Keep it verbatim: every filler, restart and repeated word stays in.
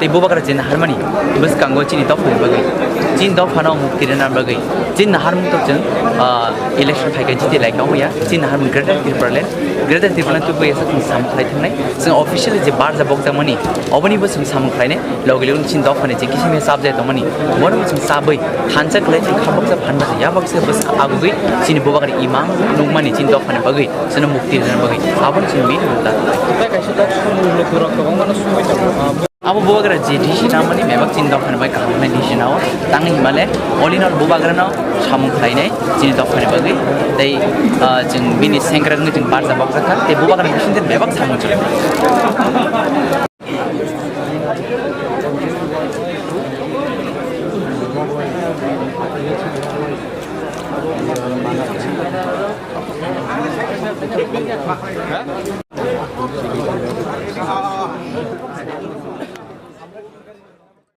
Bubagra je naharmani bwskango chini dophani bagwi, chini dophano mukti rwna bagwi, chini naharmung to chwng, ah, election phaikha jiti laikha wngya, chini naharmung Greater Tipraland, Greater Tipraland tubui asa chwng samung khlai thangnai, chwng officially je barja bokjakmani, obonibo chwng samung khlainai, logi logi chini dophani je kisimya chabjai tongmani, bono chwng chabwi thansa khlai chwng khaboksa phanbasa yaboksa bwsa agugwi chini Bubagra imang nukmani chini dophani bagwi. Chwngno mukti rwna bagwi. Abono chwng bini mukta. Tei kaisa kok sumui lukurok kwbangmano sumui tongo. Abo Bubagra je decision nangmani bebak chini dophani bai kaham hwnwi decision nao. Tangwi himale all in all Bubagrano samung khlainai chini dophani bagwi. Tei, ah, chwng bini sengkrak wngwi chwng barja bokjak kha. Tei Bubagrani bisingtwi bebak samung chwng.